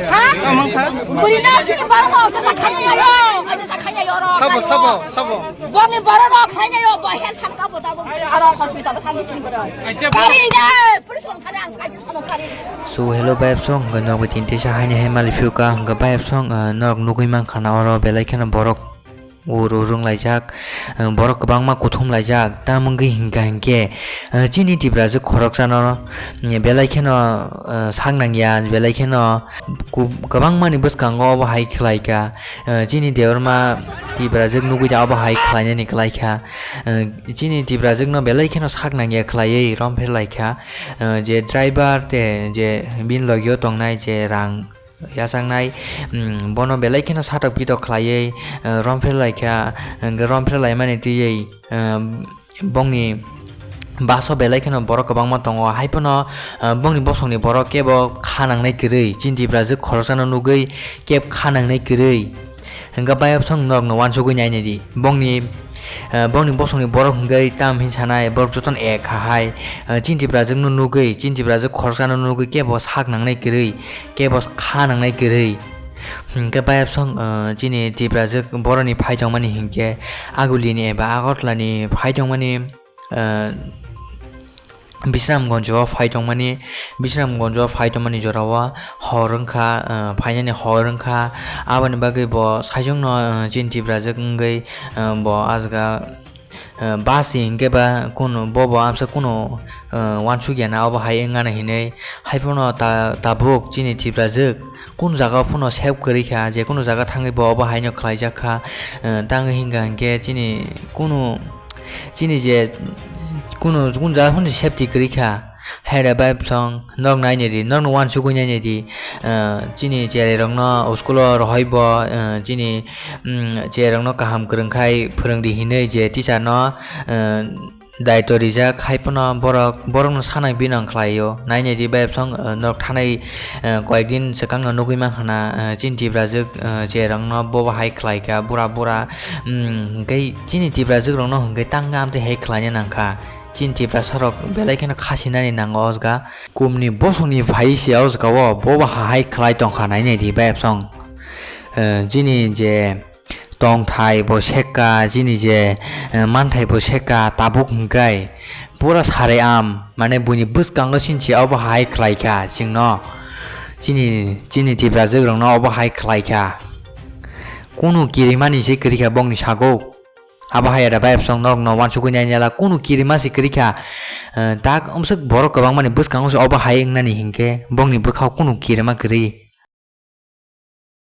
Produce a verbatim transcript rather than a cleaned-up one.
Ha? Tamang kha? Buri na sini baru mau jasa kanya yo, jasa kanya yo ro. Sabo, sabo, sabo. Boni baru ro kanya yo, bo hen sangka bo tabo, aro hospital thangi sini baru. Bari na, police wan kanya ang sakit sono kari. So, hello, bayapsong, hwnkhe norok bai tini teisa haini hai maliphiyokha, hwnkhe bayapsong, ah, norok nugwi mankha na oro belai kheno borok ur ur wnglaijak, ah, borok kwbangma kuthum laijak, tamo wngwi hinkha hinkhe, ah, chini Tiprajwk khoroksano, mm, belai kheno, ah, sak nangya, belai kheno ku-, kwbangmani bwskango obo hai khlaikha, ah, chini Debbarma Tiprajwk nugwi da obo hai khlainani klaikha, ah, chini Tiprajwkno belai kheno sak nangya khlaiwi romphre laikha. Ah, je driver tei je bini logio tongnai je rang yachaknai, mm, bono belai kheno satok pitok khlaiwi, ah, romphre laikha, hwnkhe romphre laimani twiwi, ah, bongni baso belai kheno borok kwbangma tongo, haiphano, ah, bongni bosongni borok kebo kha nangnai kwrwi, chini Tiprajwk khoroksano nugwi kebo kha nangnai kwrwi. Hwnkhe bayapsong norokno uansugwi nainai di. Bongni, eh, bongni bosongni borok hwnkhe tamo hinwi sanai, borok jotono ek kha hai. Eh, chini Tiprajwkno nugwi, chini Tiprajwk khoroksano nugwi kebo sak nangnai kwrwi, kebo kha nangnai kwrwi. Hwnkhe bayapsong, eh, chini Tiprajwk boroni phai tongmani hinkhe Agulini eba Agartalani phai tongmani, eh, Bisramganjo phai tongmani, Bisramganjo phai tongmani jorao hor wngkha, ah, phainani hor wngkha. Aboni bagwi bo saichungno, ah, chini Tiprajwk wngwi, ah, bo ah jaga, ah, bus hinkhe ba kunu, bo bo amsa kunu, ah, uansukya na obo hai wngmani hinwi. Haiphano ta-, tabuk chini Tiprajwk kunu jaga phano save kwrwi kha, je kunu jaga thangwi bo obo haino khlaijak kha. Ah, tangwi hinkha hinkhe chini kunu Chini je kunu, kunu jaga phano safety kwrwi kha. Hai da bayapsong, nok nainai di, nokno uansugwi nainai di. Ah, chini cherai rokno school o rohoi bo, ah, chini, mm, cherai rokno kaham kwrwng khai phwrwng di hinwi je teacher no, ah, daitw rijak, hai phano borok, borokno sanai bini wng khlaio. Nainai di bayapsong, ah, nok thanai, ah, koyek din swkang no nugwi mankha na, ah, chini Tiprajwk, ah, cherai rokno bo bo hai khlai kha, bura bura, mm, hwnkhe chini Tiprajwk rokno hwnkhe tang amtwi hai khlaina nangkha. Chini Tiprasa rok belai kheno khasinani nango o jaga. Kumni bosongni phai se o jaga o, bo bo hai khlai tongkha nainai di bayapsong. Eh, chini je tongthai bo sekka, chini je, eh, manthai bo sekka, tabuk hwnkhe pura sarai am, mane buini bwskango sinchi obo hai khlai kha chwngno. Chini, chini Tiprajwk rokno obo hai khlai kha. Kunu kirimani se kwrwi kha bongni sago. Abo hai da bayapsong norokno uansugwi nainai la kunu kirima se kwrwi kha. Eh, tak umswk borok kwbangmani bwskango se obo hai wngnani hinkhe bongni bwkhao kunu kirima kwrwi.